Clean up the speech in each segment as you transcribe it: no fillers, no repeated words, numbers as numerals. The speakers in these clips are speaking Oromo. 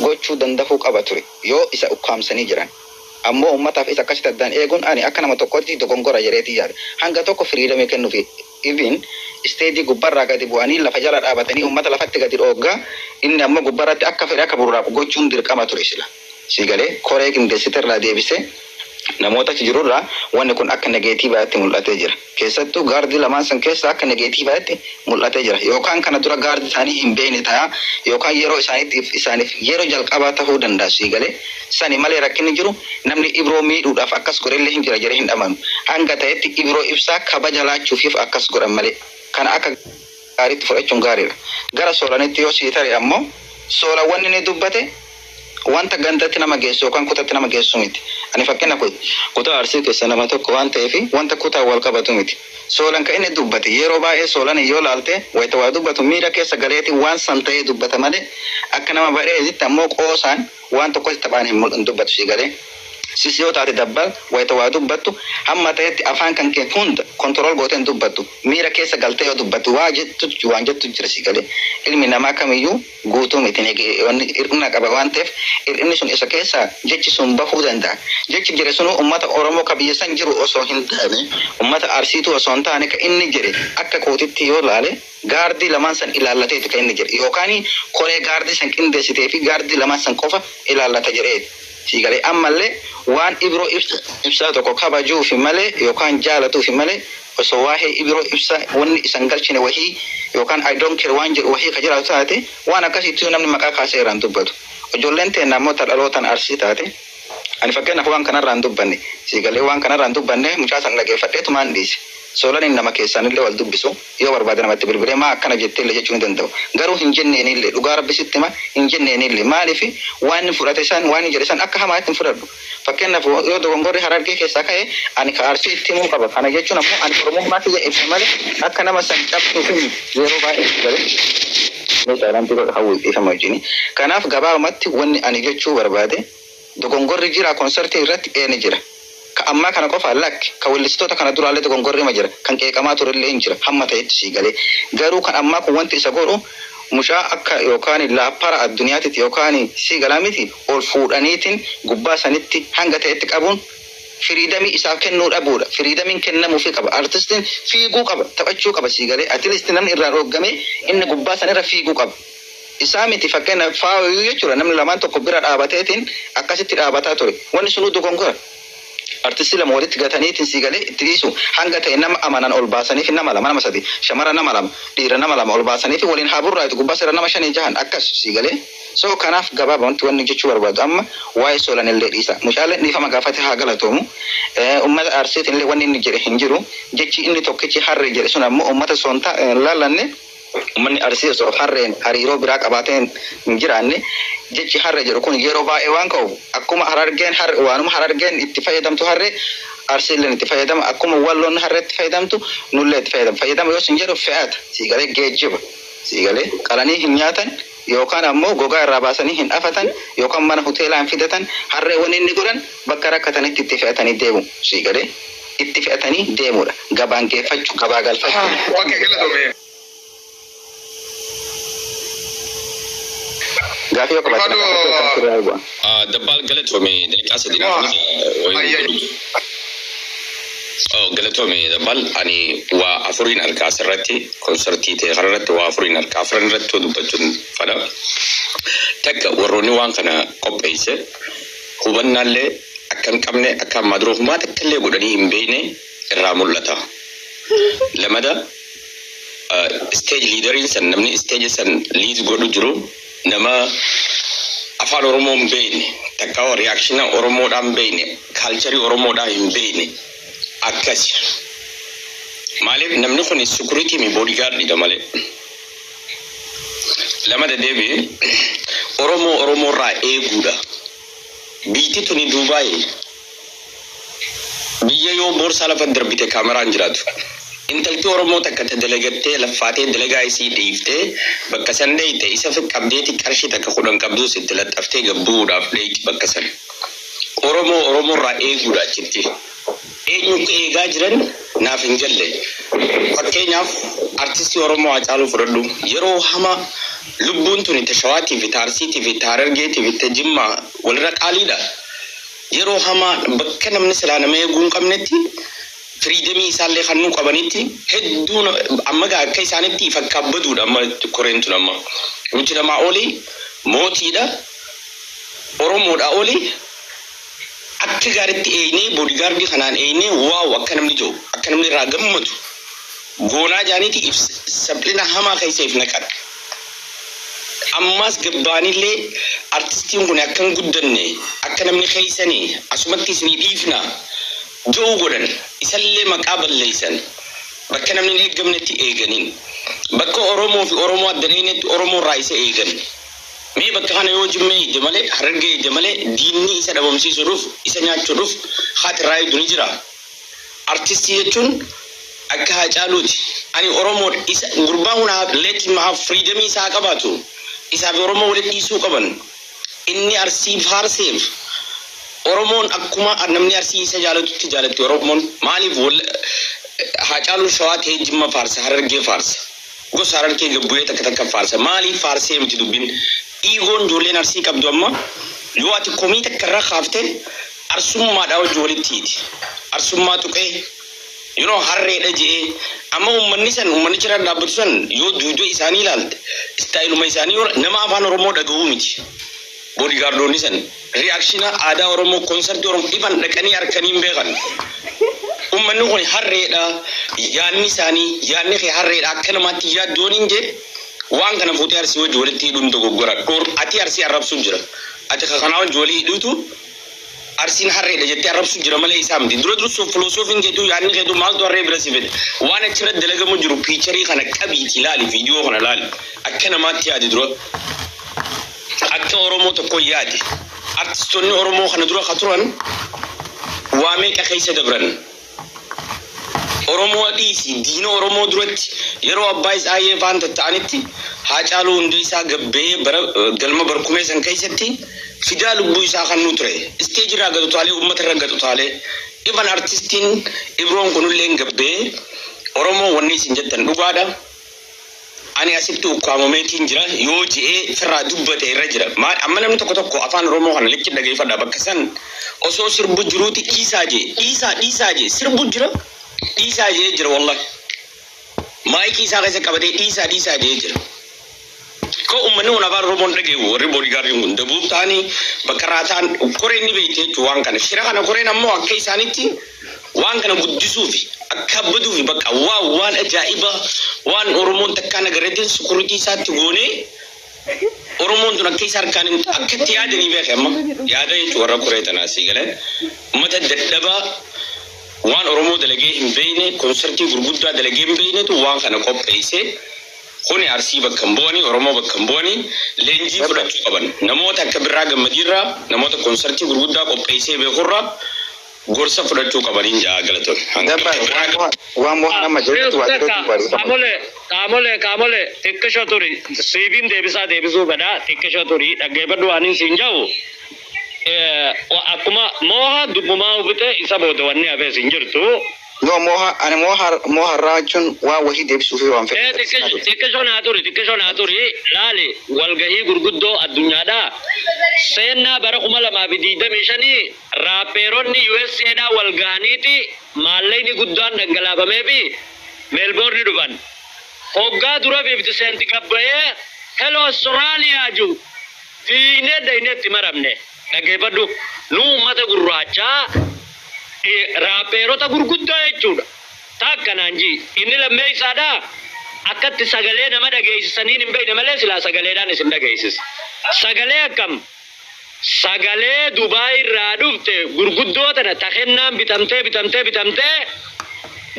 Gochuu dandahuu qaba ture yoo isa ukkaamsanii jiran. Ammoo ummataaf isa akkasitti addaan eeguun ani akka nama tokkootti dogongora jedheetiin yaada. Hanga tokko freedom kennuufi, even stage gubbarraa gadi bu'anii lafa jala dhaabatanii ummata lafatti gadi dhooggaa, inni ammoo gubbarratti akka fedhe akka burraaqu gochuun dirqama ture sila. Sii galee? Koree qindeessiterraa deebisee namoota achi jirurraa wanni kun akka negativeatti mul'atee jira. Keessattuu guardii lamaan san keessa akka negativeatti mul'atee jira. Yookaan kana dura guardii isaanii hin beekne ta'a, yookaan yeroo isaaniitiif isaaniif yeroo jalqabaa tahuu danda'a, sii galee? Sani malee rakkinni jiru namni Ibroo miidhuudhaaf akkas godhellee hin jira jedhee hin amanu. Hanga ta'etti Ibroo Ibsaa kabaja laachuufiif akkas godhan malee. Kana akka gaariitti fudhachuun gaariidha. Gara Soolanitti yoo sii tare ammoo, Soolan wanni inni dubbate wanta gandatti nama geessu yookaan kutatti nama geessu miti. Ani fakkeenyaaf kutaa Arsii keessa nama tokko waan ta'eef wanta kutaan wal qabatu miti. Soolan kan inni dubbate, yeroo baay'ee Soolan yoo laalte wayita waa dubbatu miira keessa galeeti waan san ta'ee dubbata malee akka nama badheetitti ammoo qoosaan waan tokkotti taphaan hin dubbatu, sii galee? Sis yoo taate dabbal, wayita waa dubbattu hamma ta'etti afaan kan kee hunda control gootee hin dubbattu. Miira keessa galtee yoo dubbattu waa jettu waan jettu jira, sii galee? Ilmi namaa kamiyyuu guutuu miti, wanni hir'ina qaba waan ta'eef hir'inni sun isa keessaa jechi sun bahuu danda'a. Jechi jedhe sunu ummata Oromoo ka biyya san jiru osoo hin taane, ummata Arsiituu osoo hin taane, ka inni jedhe akka kootitti yoo laale guardii lamaan san ilaallateeti ka inni jedhe, yookaan koree guardii san qindeessitee fi guardii lamaan san qofa ilaallata jedheeti. Sii galee? Ammallee waan Ibroo Ibsaa tokko kabajuufi malee yookaan jaalatuufi malee osoo waa'ee Ibroo Ibsaa wanni isan galchine wahii yookaan "I don't care" waan jedhu wahii ka jiraatu taate waan akkasiitti namni maqaa kaasee irraan dubbatu. Ijoolleen teenna ammoo ta dhalootaan Arsii taate, ani fakkeenyaaf waan kanarraa hin dubbanne, sii galee? Waan kanarraa hin dubbanne. Mucaa san dhageeffadheetumaan dhiise. Soolaniin nama keessaanillee wal dubbisu, yoo barbaade namatti bilbilee maa akkana jetteellee jechuu ni danda'u. Garuu hin jenneenillee, dhugaa Rabbi sitti hima, hin jenneenillee. Maaliif? Waan inni fudhate san, waan inni jedhe san akka hamaatti hin fudhadhu. Fakkeenyaaf yoo dogongorri Harargee keessaa ka'e ani ka Arsii itti himuu qaba. Kana jechuun ammoo ani Oromummaa kiyya ibsa malee akka nama san cabsuuf yeroo baay'ee, si galee? Meeshaa godha hawwi dhiifama wajjini. Kanaaf gabaabumatti wanni ani jechuu barbaade, dogongorri jira concertii irratti ni jira. Ka ammaa kana qofa lakki, ka weellistoota kana duraallee dogongorri ma jira, kan qeeqamaa turellee hin jira hamma ta'etti, sii galee? Garuu kan ammaa kun wanti isa godhu mucaa akka yookaan laappara addunyaatitti yookaan, sii galaa miti, ol fuudhaniitiin gubbaa sanitti hanga ta'etti qabuun freedomii isaaf kennuu dhabuudha. Freedomiin kennamuufii qaba. Artistiin fiiguu qaba, taphachuu qaba, sii galee? At least namni irraa dhooggamee inni gubbaa sanirra fiiguu qaba. Isaa miti, fakkeenya faayoyyuu jechuudha, namni lamaan tokko bira dhaabateetiin akkasitti dhaabataa ture. Wanni sunuu dogongora. Artistii lama walitti gataniitiin, sii galee, itti dhiisu hanga ta'e nama amanan ol baasaniif, nama lama, nama sadi, shamara nama lama, dhiira nama lama ol baasaniif waliin haa burraayitu gubbaa seera nama shanii jahan akkas, sii galee? So kanaaf gabaabamatti wanni jechuu barbaadu, amma waa'ee Soolan illee dhiisa. Mucaaleen dhiifama gaafate haa galatoomu. Ummata Arsiitiin illee wanni inni jedhe hin jiru. Jechi inni tokkichi harree jedhe sun ammoo ummata soontaa laallanne. Uummanni Arsii osoo harreen hariiroo biraa qabaatee hin jiraanne, jechi harree jedhu kun yeroo baay'ee waan ka'uuf, akkuma Harargeen harre, waanuma Harargeen itti fayyadamtu harree Arsiilleen itti fayyadama, akkuma Walloon harree itti fayyadamtu nullee itti fayyadama. Fayyadama yoo sin jedhu fe'ata, sii galee? Geejjiba, sii galee? Qalanii hin nyaatan yookaan ammoo gogaa irraa baasanii hin afatan yookaan mana hoteelaa hin fidatan. Harree wanni inni godhan bakka rakkatanitti itti fe'atanii deemu, sii galee? Itti fe'atanii deemudha, gabaan geeffachuu, gabaa galfachuu. Okay, galatoome. Gaafii yoo qabaatan Ulfaadhu. Dabbaal, galatoome, daqiiqaa 3 naaf Ayyaay. Oh, galatoome Dabbaal. Ani waa afuriin harkaa asirratti, concertii ta'e kanarratti waa afuriin harkaa, afran irratti dubbachuun fedha. Takka, warroonni waan kana qopheesse hubannaallee akka hin qabne, akka ammaa dura humaa takka illee godhanii hin beekne irraa mul'ata. Lamada, stage leaderiin san, namni stage san lead godhu jiru nama afaan Oromoo hin beekne, takka reactiona Oromoodhaan hin beekne, culturii Oromoodhaan hin beekne akkasi. Maaliif namni kun security mi bodyguardiidha malee. Lamada deebi'e, Oromoo Oromoorraa eeguudha. Biyyi tuni Duubaayii. Biyya yoo boorsaa lafa darbite kaameraan jiraatu. Intalti Oromoo takka ta dalagattee laffaatee dalagaa isii dhiiftee bakka san dheeyte isa qabdeeti qarshii takka 10 qabduus itti laxxaftee gabbu'uudhaaf dheeyti bakka san. Oromoo Oromoorraa eeguudha achitti. Eenyu eegaa jiran naaf hin galle. Fakkeenyaaf artistii Oromoo Haacaaluu fudhadhu. Yeroo hama Lubbuun tuni ta Shawaatii fi ta Arsiitii fi ta Harargeetii fi ta Jimmaa walirra qaaliidha. Yeroo hamaa bakka namni silaa nama eeguu hin qabnetti, freedomii isaallee kan nuu qabanitti hedduu amma gaa akka isaanitti fakkaabbaduudha. Amma koreen tun amma nuti namaa olii, mootiidha, Oromoodha olii, akka gaariitti eeynee, bodyguardii kanaan eeynee, wow, akka namni jiru, akka namni irraa gammadu goonaa jaaniiti saphina hamaa keessa if naqan. Ammas gabbaanillee artistiin kun akka hin guddanne, akka namni keeysanii asumatti isinii dhiifna jo'uu godhan, isallee maqaa balleeysan. Bakka namni hin eeggamnetti eeganiin, bakka Oromoo fi Oromoo adda dheenetti Oromoo irraa isa eegan. Mee bakka kana yoo Jimmee ijje malee, Harargee ijje malee, diinni isa dhabamsiisuudhuuf, isa nyaachuudhuuf haati irraa eegdu ni jira. Artistii jechuun akka Haacaaluuti. Ani Oromoo isa gurbaan kun let him have freedom isaa haa qabaatu. Isaa fi Oromoo walitti dhiisuu qaban. Inni Arsii faarseef Oromoon akkuma namni Arsii isa jaalatutti jaalatti Oromoon. Maaliif Haacaaluun Shawaa ta'ee Jimma faarsa, Harargee faarsa? Gosa Harargee gabbu'ee takka takka faarsa. Maaliif faarsee miti dubbiin? Dhiigoon ijoolleen Arsii qabdu amma yoo ati komii takka irra kaaftee arsummaadhaa wajji walitti hiiti. Arsummaa tuqee harreedha je'ee amma uummanni san, uummanni cira dhaabbatu san, yoo duudoo isaanii ilaalte, styleuma isaanii yoo nama afaan Oromoo dhaga'uu miti. Bodyguardoonni san reactiona aadaa Oromoo, concertii Oromoo ifan dhaqanii harkanii hin beekan. Uummanni kun harreedha, yaadni isaanii, yaadni kee harreedha, akka namaatti yaaddoon hin jee waan kana fuutee Arsii wajji walitti hidhuun dogoggora. Dhoor ati Arsii arrabsuu jira. Ati kanaa wajji walii hidhuutu Arsiin harreedha jettee arrabsuu jira malee isaa miti. Dura dursuuf filoosofiin keetuu, yaadni keetuu maaltu harree bira si fide? Waan achirratti dalagamu jiru pictureii kana qabiiti ilaali, viidiyoo kana ilaali. Akka namaatti yaadi dura. Akka Oromoo tokko yaadi. Artistoonni Oromoo kana dura ka turan waa meeqa keessa dabran? Oromoo dhiisi, diina Oromoo duratti yeroo abbaa isaa faan tatta'anitti Haacaaluu Hundeessaa gabbee bara galma barkumee san keessatti fidaa lubbuu isaa kan nu ture. Stage irraa gad utaalee, uummata irra gad utaalee. Ifan artistiin Ibroon kunillee gabbee Oromoo wanni isin jettan dhugaadha. Ani asitti ukkaamameetiin jira yoo je'ee firraa dubbate irra jira. Maal amma namni tokko tokko afaan Oromoo kana likki dhageeffadha. Bakka san osoo sirbu jiruuti dhiisaa jee, dhiisaa, dhiisaa jee, sirbu jira, dhiisaa jee jira wallahi. Micii isaa keessa qabatee dhiisaa, dhiisaa jee jira. Ko uummanni kun afaan Oromoon dhageewu, warri bodyguardiin kun dabuuf ta'anii bakka irraa ta'an koreen ni beekte jechuun waan kana. Shira kana koreen ammoo akka isaanitti waan kana guddisuufi akka abbaduufi bakka waa waan ajaa'ibaa waan Oromoon takkaan agarreetiin security isaatti goonee Oromoon tun akka isa harkaan akka itti yaadanii beeke amma yaada jechuun warra koree tanaa sii galee uummata dadhabaa waan Oromoo dalagee hin beekne, concertii gurguddaa dalagee hin beeknetu waan kana qopheessee. Kuni Arsii bakka hin bu'anii, Oromoo bakka hin bu'anii, leenjii fudhachuu qaban. Namoota akka Birraa Gammadiirraa, namoota concertii gurguddaa qopheessee beekurraa gorsa fudhachuu qabaniin ja'a. Galatoon. Dabbaa waan moo nama jedhutti waa jedhutti barbaadu. Qaamolee, qaamolee, qaamolee, xiqqisho turi. Siibiin deebisaa deebisuu fedha. Xiqqisho turi, dhaggeeffadhu waan hin siin jedhu. Akkuma mooha dubbumaa ufite isa booda wanni hafees hin jirtu. No, mooha ani mooha mooha irraa jechuun waan wahii deebisuuf waan fedhe. Xiqqisho naa turi, xiqqisho naa turi. Laali, walgahii gurguddoo addunyaadhaa seennaa bara 2025 rapperoonni USAdhaa wal gahaniiti maallaqni guddaan dhangalaafamee fi Meelboorni dhufan. Hoggaa dura 50 Cent gabbayee "Hello Australia" jiru fiignee dhayneetti maramne. Dhaggeeffadhu, nu uummata gurraachaa rapperota gurguddaa jechuudha. Takka naan jii inni lammeessaadhaa akkatti sagalee nama dhageessisaniin hin beekne malee silaa sagaleedhaan isin dhageessisa. Sagalee akkam? Sagalee Dubaay irraa dhufte gurguddoo tana takennaan bitamtee, bitamtee, bitamtee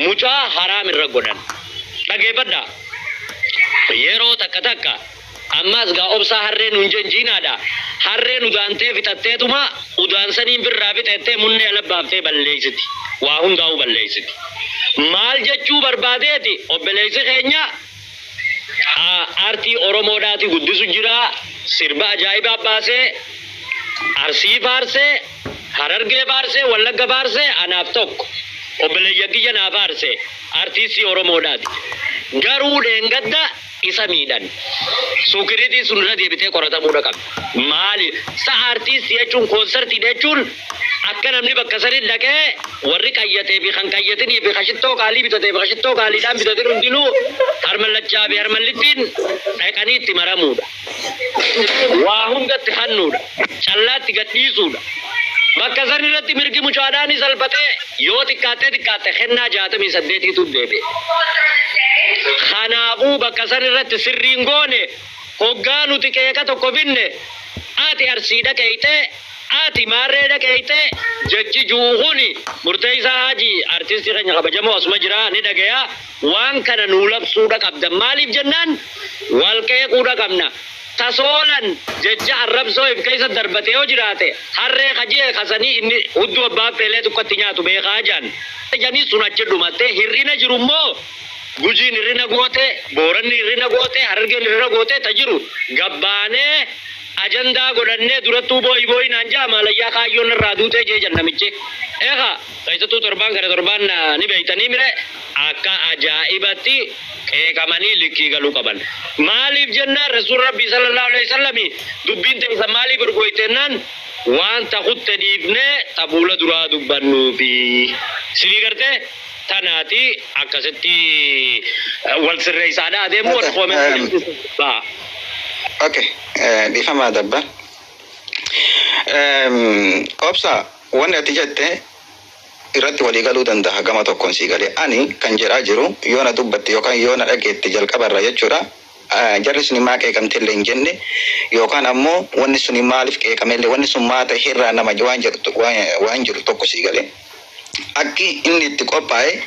mucaa haraam irra godhan. Dhaggeeffadhaa. Yeroo takka takka ammas gaa obsaa harreen nun jenjiinaadha. Harreen udaantee fixatteetuma udaansaniin birraa fixattee munnee alabbaaftee balleessiti. Waa hundaa'uu balleessiti. Maal jechuu barbaadeeti? Obboleessi keenya aartii Oromoodhaati guddisu jira. Sirba ajaa'ibaa baasee, Arsii faarsee, Harargee faarsee, Wallagga faarsee, anaaf tokko. Obboleeyyan kiyya naa faarsee, artiistii Oromoodhaati. Garuu dheengadda Isa miidhan. Security sun irra deebitee qoratamuu qaba. Maali? Sa artiistii jechuun, koonsartii jechuun akka namni bakka sanii dhaqee warri qayyatee fi kan qayyatinii fi kashittoo qaalii bitatee fi kashittoo qaaliidhaan bitatee hundinuu harmallachaa fi harmallittiin dhaqanii itti maramuudha. Waa hundatti hannuudha. Callaatti gadhiisuudha. Bakka san irratti mirgi mucaadhaan salphatee yoo xiqqaattee xiqqaatte kennaa 68tu deebi'e. Kanaafuu bakka san irratti sirriin goone. Hoggaa nuti qeeqa tokko finne, ati Arsiidha qeeyxee, ati maarreedha qeeyxee jechi juuhuni murteessaa Haajii artistii keenya kabajamoo asuma jira ni dhagayaa. Waan kana nuu labsuudha qabda. Maaliif jennaan, wal qeequudha qabna. Tasoolan jecha arrabsoo if keessa darbate yoo jiraate, harree kajee kasanii inni hudduu abbaa feelee tokkotti nyaatu beekaa jaan. Janii sun achi dhumattee hir'ina jiru immoo Gujiin hir'ina goote, Booranni hir'ina goote, Harargeen hir'ina goote, ta jiru gabbaanee ajandaa godhannee durattuu booyi booyi naan jaa maalayyaa kaayyoon irraa duutee jee jan namichi. Eegaa keessattuu torbaan kana torbaan ni beeytanii mire, akka ajaa'ibatti qeeqamanii likkii galuu qaban. Maaliif jennaan, Rasuul Rabbii sallallahu alaihi wasallami dubbiin teessa maaliif urgooytennaan waan takutte dhiifnee tafuula duraa dubbannuufi. Sinii gartee tanaati akkasitti wal sirreessaadha adeemu warri comment. Okay, dhiifama dabba. Obsa, wanni ati jette irratti walii galuu danda'a gama tokkoon sii galee. Ani kan jedhaa jiru, yoo na dubbatte yookaan yoo na dhageette jalqabarra jechuudha. Jarri suni maa qeeqamtellee hin jenne, yookaan ammoo wanni suni maaliif qeeqamellee, wanni sun maa ta'e irraa nama waan jedhu waan jiru tokko sii galee. Akki inni itti qophaa'e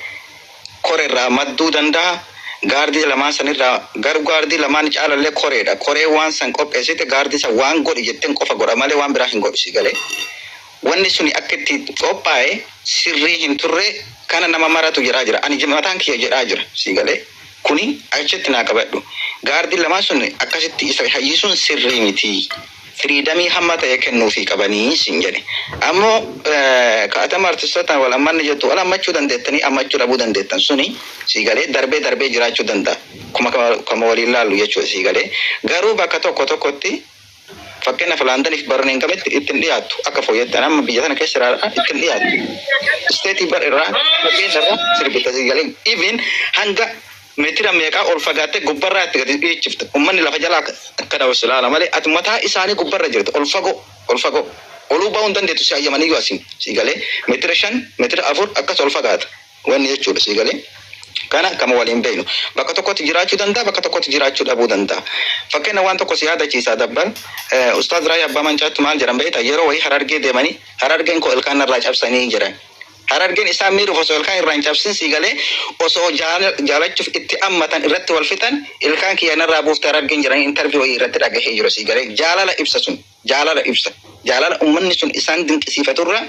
korerraa madduu danda'a. Gaardii lamaan sanirraa garuu gaardii lamaan caalallee koreedha. Koree waan san qopheessite gaardii san waan godhi jetteen qofa godha malee waan biraa hin godhu si galee. Wanni suni akka itti qophaa'e sirrii hin turre, kana nama maratu jedhaa jira. Ani mataan kiyya jedhaa jira si galee. Kuni achitti naa qabadhu. Gaardii lamaan sun akkasitti isa hayyisuun sirrii miti. Freedomii hamma ta'e kennuufii qabanii siin jedhe. Ammoo kaatama artistoota wal ammanni jettu wal ammachuu dandeettanii, ammachuu dhabuu dandeettan, suni sii galee darbee darbee jiraachuu danda'a. Kuma kama waliin laallu jechuudha sii galee. Garuu bakka tokko tokkotti, fakkeenyaaf Laandaniif Barneengamitti ittiin dhiyaattu akka fooyyatti amma biyya sana keessa jiraadha ittiin dhiyaattu. Stateii bar irraa fakkeenya irraa sirbita sii galee, even hanga meetira meeqaa ol fagaattee gubbarraa itti gadi dhiichifte, uummanni lafa jalaa akka dabarsu ilaala malee ati mataa isaanii gubbarra jirti, ol fagoo ol fagoo oluu ba'uu hin dandeettu si hayyamaniyyuu asiin sii galee, meetira 5, meetira 4 akkas ol fagaata wanni jechuudha sii galee. Kana kama waliin beeknu bakka tokkotti jiraachuu danda'a, bakka tokkotti jiraachuu dhabuu danda'a. Fakkeenya waan tokko si yaadachiisaa dabbal, Ustaaz Raayyaa Abbaa Mancaatti maal jedhan beektaa? Yeroo wayii Harargee deemanii, Harargeen koo ilkaan irraa cabsanii jedhan. Harargeen isaan miidhuuf osoo ilkaan irraa hin cabsin sii galee, osoo jaalachuuf itti ammatan irratti wal fixan, ilkaan kiyya narraa buufte Harargeen jedhanii interview wayii irratti dhagahee jiru sii galee. Jaalala ibsa sun, jaalala ibsa, jaalala uummanni sun isaan dinqisiifaturra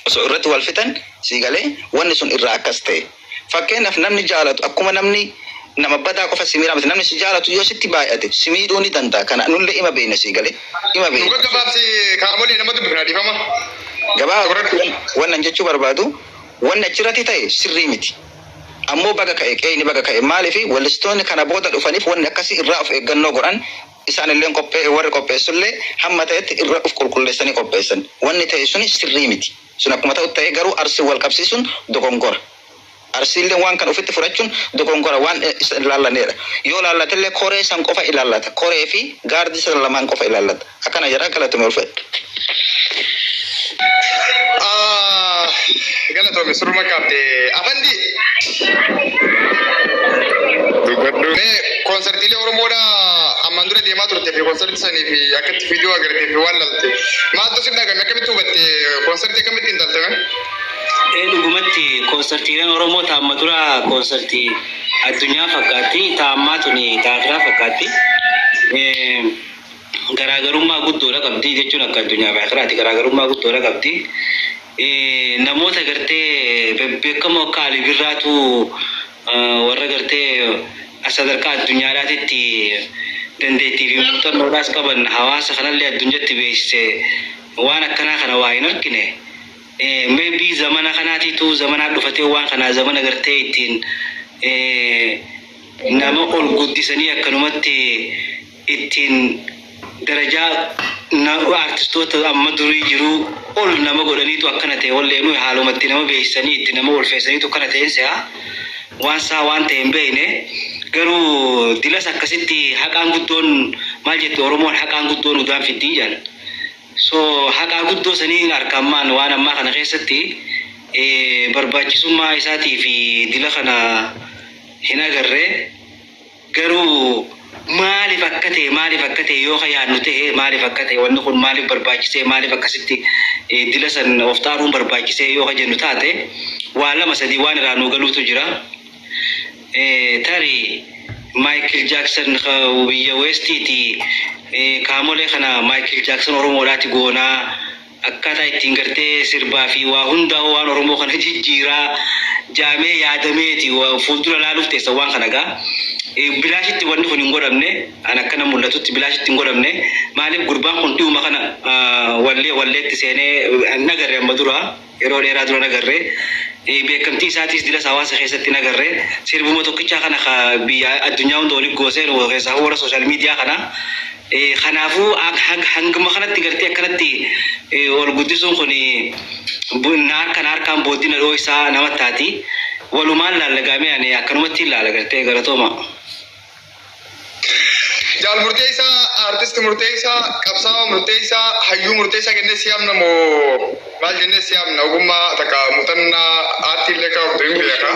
osoo irratti wal fixan sii galee, wanni sun irraa akkas ta'e. Fakkeenyaaf namni jaalatu akkuma namni nama badaa qofa si miidhaa miti, namni si jaalatu yoo sitti baay'ate si miidhuu ni danda'a. Kana nullee ima beekna sii galee, ima Nu beekna. Gaggabaabsi kaamolee nama dubbifna, dhiifama. Gabaabatti wannan jechuu barbaadu, wanni achirratti ta'e sirrii miti. Ammoo baga ka'e, qe'ini baga ka'e. Maaliif wallistoonni kana booda dhufaniif wanni akkasii irraa of eeggannoo godhan, isaan illee qophee warri qopheessullee hamma ta'etti irra of qulqulleessanii qopheessan. Wanni ta'e suni sirrii miti. Sun akkuma ta'u ta'e garuu Arsii wal qabsiisuun dogongora. Arsiillee waan kana ofitti fudhachuun dogongora, waan isa ilaallaneedha. Yoo ilaallatellee koree san qofa ilaallata. Koree fi gaardii san lamaan qofa ilaallata. Akkana jedhaa, galatoomi, ulfeedha. Galatoomi, surma kaafte. Afandi. Dubbadhu. Mee koonsartiilee Oromoodhaa ammaan dura deemaa turte fi koonsartii sanii fi akkatti viidiyoo agartee fi waan lalte. Maaltu si dhagame, akkamitti hubatte, koonsartii akkamitti hin taltame? Ee, dhugumatti koonsartiileen Oromoo taamma dura koonsartii addunyaa fakkaatti, taammaa tuni taakiraa fakkaatti. Garaagarummaa guddoodha qabdi jechuun akka addunyaa fi akiraati garaagarummaa guddoodha qabdi. Namoota gartee bebbeekamoo akka Ali Birraatu warra gartee sadarkaa addunyaadhaatitti dandeettii fi muuxannoodhaas qaban hawaasa kanallee addunyatti beeksise, waan akkanaa kana waa hin argine. Maybe zamana kanaatiitu zamanaa dhufatee waan kanaa zamana gartee ittiin Nama ol guddisanii akkanumatti ittiin darajaa artistoota amma durii jiru ol nama godhaniitu akkana ta'e wallee nuyi haalumatti nama beeksisanii itti nama ulfeessaniitu akkana ta'een se'a. Waan isaa waan ta'e hin beekne, garuu dilas akkasitti haqaan guddoon, maal jette Oromoon, haqaan guddoon udaan fiddii jedhan. So haqaa guddoo sanii harkaan waan ammaa kana keessatti barbaachisummaa isaatii fi dila kana hin agarre. Garuu maaliif akka ta'e yoo yaadnu ta'e, maaliif akka ta'e wanni kun, maaliif barbaachisee, maaliif akkasitti dila san of xaaruun barbaachisee yoo jennu taate, waa lama sadii waan irraa nu galuutu jira. Tarii Michael Jackson biyya Westiiti, kaamolee kana Michael Jackson Oromoodhaati goonaa, akkaataa ittiin gartee sirbaa fi waa hundaa waan Oromoo kana jijjiiraa jaamee yaadameeti fuuldura laaluuf teessa waan kana gaa. Bilaashitti wanni kun hin godhamne, an akkana mul'atutti bilaashitti hin godhamne. Maaliif, gurbaan kun dhiuma kana wallee walleetti seenee nagarre, amma dura yeroo dheeraa dura nagarre, beekamtii isaatis dilas hawaasa keessatti nagarre. Sirbuma tokkichaa kana biyya addunyaa hunda walitti goosee keessaa warra social media kana. Kanaafuu hanguma kanatti gartee akkanatti ol guddisuun kun harkaan harkaan booddina dhoo isaa nama taati. Walumaan laallagaamee ani akkanumatti ilaala gartee, galatooma. Jaal Murteessaa, artisti Murteessaa, qabsaa'aa Murteessaa, hayyuu Murteessaa jennee si yaamna moo maal jennee si yaamna? Ogummaa takka muuxannaa aartii illee qabdu hin beeka.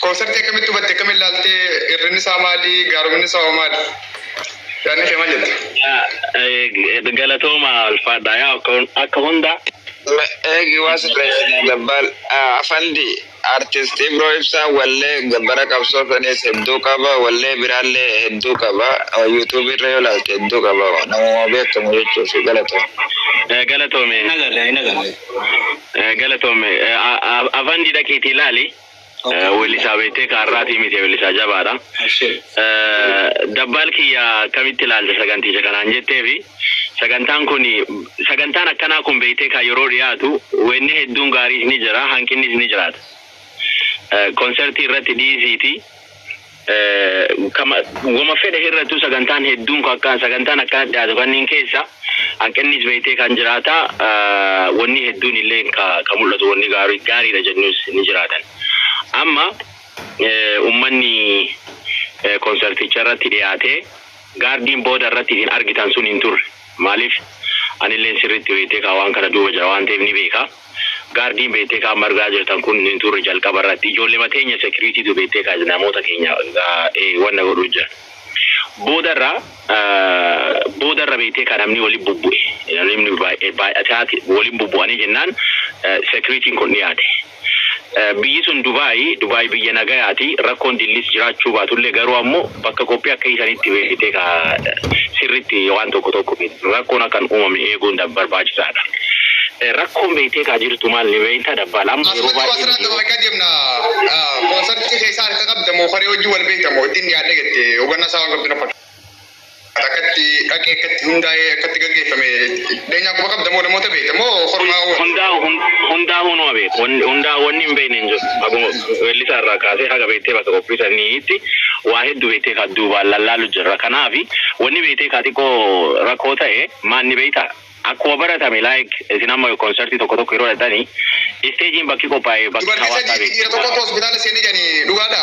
Koonsartii akkamitti hubatte, akkamitti ilaaltee, hir'inni isaa maali, gaarumni isaa hoo maali? Yaadni kee maal jetta? Galatooma, alfaadha yaa akka hunda. Eegi waa dabbaal afandi, artist Ibroo Ibsaa wallee gabbara qabsoo sanis hedduu qaba, wallee biraallee hedduu qaba, YouTube irra yoo ilaalte hedduu qaba, namuma beekamu jechuuf, galatoome. Galatoome. Nagarre, nagarre. Galatoome, afandi, dhaqiitii ilaali. Weellisaa beektee kaarraatii miti, weellisaa jabaadha. Dabbaal kiyya, akkamitti ilaalte saganticha kanaan jetteefi, sagantaan kun, sagantaan akkanaa kun beektee kan yeroo dhiyaatu wanni hedduun gaariis ni jira, hanqinnis ni jiraata. Konsertii irratti dhiisiiti. Wama fedhe irrattuu sagantaan hedduun akka sagantaan akkana dhiyaatu kanneen keessa hanqinnis beektee kan jiraata, wanni hedduun illee ka mul'atu, wanni gaarii gaariidha jennus ni jiraatan. Amma ummanni konserticha irratti dhiyaate gaardiin booda irratti isin argitan sun hin turre. Maaliif, anillee sirriitti beektee kaa waan kana duuba jira waan ta'eef ni beeka. Gaardiin beektee kaa margaa jirtan kun hin turre jalqaba irratti. Ijoollee mateenya securitytu beektee kaa namoota keenya wanna godhuu jira. Boodarra beektee kaa namni waliin bubbu'e. Namni baay'ataati waliin bubbu'anii jennaan securityn kun dhiyaate. Biyyi sun Dubaay, Dubaay biyya nagayaati. Rakkoon dillis jiraachuu baatullee, garuu ammoo bakka qophii akka isanitti beektee kaa sirritti waan tokko tokko rakkoon akkan uumamne eeguun barbaachisaadha. Rakkoon beektee kaa jirtu maal ni beektaa, dabbaal, amma yeroo Asumatti waa sirraa baay'ee dabalaqaa deemna. Koonsartii keessaa harka qabda moo koree hojii wal beekta moo ittiin yaadda jette, hubannaa isaa waan qabdu na fakkaata. Akkatti dhaqee, akkatti hundaa'ee, akkatti gaggeeffame dheenyaa quba qabda moo namoota beekta moo kormaa? Hundaa hunuma beeku. Hundaa wanni hin beekne hin jiru. Akkuma weellisaa irraa kaasee haga beektee bakka qophii saniitti waa hedduu beektee kan duubaan lallaalu jirra. Kanaafi wanni beektee kaa xiqqoo rakkoo ta'e maal ni beektaa? Akkuma baratame, like isin amma konsertii tokko tokko yeroo dhaqxanii istageiin bakki qophaa'e bakki Dubartii hawaasaa sadii dhiira tokkotu hospitaala seenee jedhanii, dhugaadha.